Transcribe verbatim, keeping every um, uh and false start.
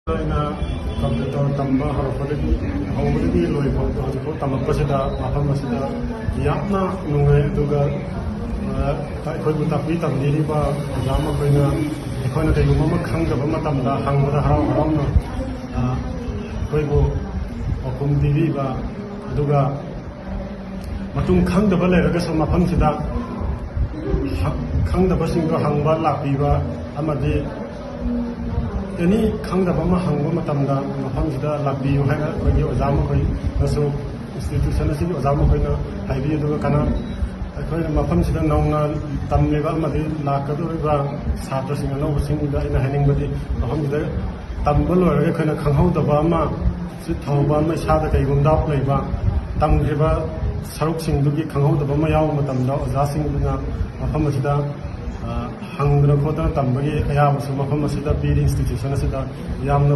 ꯑꯩꯅ ꯀꯝꯄ꯭ꯌꯨꯇꯔ ꯇꯝꯕ ꯍꯧꯔꯛꯄꯗꯒꯤ, ꯍꯧꯕꯗꯒꯤ ꯂꯣꯏꯐꯥꯎꯕ ꯍꯧꯖꯤꯛꯐꯥꯎ ꯇꯝꯃꯛꯄꯁꯤꯗ ꯃꯐꯝ ꯑꯁꯤꯗ ꯌꯥꯝꯅ ꯅꯨꯡꯉꯥꯏ꯫ ꯑꯗꯨꯒ, ꯑ, ꯑꯩꯈꯣꯏꯕꯨ ꯇꯥꯛꯄꯤ ꯇꯝꯕꯤꯔꯤꯕ ꯑꯣꯖꯥ ꯃꯈꯣꯏꯅ ꯑꯩꯈꯣꯏꯅ ꯀꯩꯒꯨꯝꯕ ꯑꯃ ꯈꯪꯗꯕ ꯃꯇꯝꯗ ꯍꯪꯕꯗ ꯍꯔꯥꯎ ꯍꯔꯥꯎꯅ, ꯑ, ꯑꯩꯈꯣꯏꯕꯨ ꯄꯥꯎꯈꯨꯝ ꯄꯤꯕꯤꯕ, ꯑꯗꯨꯒ ꯃꯇꯨꯡ ꯈꯪꯗꯕ ꯂꯩꯔꯒꯁꯨ ꯃꯐꯝꯁꯤꯗ ꯍ-, ꯈꯪꯗꯕꯁꯤꯡꯗꯣ ꯍꯪꯕ ꯂꯥꯛꯄꯤꯕ, ꯑꯃꯗꯤ ꯑꯦꯅꯤ ꯈꯪꯗꯕ ꯑꯃ ꯍꯪꯕ ꯃꯇꯝꯗ ꯃꯐꯝꯁꯤꯗ ꯂꯥꯛꯄꯤꯌꯨ ꯍꯥꯏꯅ ꯑꯩꯈꯣꯏꯒꯤ ꯑꯣꯖꯥ ꯃꯈꯣꯏꯅꯁꯨ, ꯏꯟꯁꯇꯤꯇ꯭ꯌꯨꯁꯟ ꯑꯁꯤꯒꯤ ꯑꯣꯖꯥ ꯃꯈꯣꯏꯅ ꯍꯥꯏꯕꯤ꯫ ꯑꯗꯨꯒ ꯀꯅꯥ ꯑꯩꯈꯣꯏꯅ ꯃꯐꯝꯁꯤꯗ ꯅꯧꯅ ꯇꯝꯂꯤꯕ ꯑꯃꯗꯤ ꯂꯥꯛꯀꯗꯧꯔꯤꯕ ꯁꯥꯇ꯭ꯔꯁꯤꯡ ꯑꯅꯧꯕꯁꯤꯡꯗ ꯑꯩꯅ ꯍꯥꯏꯅꯤꯡꯕꯗꯤ, ꯃꯐꯝꯁꯤꯗ ꯇꯝꯕ ꯂꯣꯏꯔꯒ ꯑꯩꯈꯣꯏꯅ ꯈꯪꯍꯧꯗꯕ ꯑꯃ, ꯁꯤ ꯊꯧꯕ ꯑꯃ, ꯏꯁꯥꯗ ꯀꯩꯒꯨꯝꯕ ꯗꯥꯎꯠ ꯂꯩꯕ, ꯇꯝꯈ꯭ꯔꯤꯕ ꯁꯔꯨꯛꯁꯤꯡꯗꯨꯒꯤ ꯈꯪꯍꯧꯗꯕ ꯑꯃ ꯌꯥꯎꯕ ꯃꯇꯝꯗ ꯑꯣꯖꯥꯁꯤꯡꯗꯨꯅ ꯃꯐꯝ ꯑꯁꯤꯗ, ꯑ, ꯍꯪꯗꯅ ꯈꯣꯠꯇꯅ ꯇꯝꯕꯒꯤ ꯑꯌꯥꯕꯁꯨ ꯃꯐꯝ ꯑꯁꯤꯗ ꯄꯤꯔꯤ꯫ ꯏꯟꯁꯇꯤꯇ꯭ꯌꯨꯁꯟ ꯑꯁꯤꯗ ꯌꯥꯝꯅ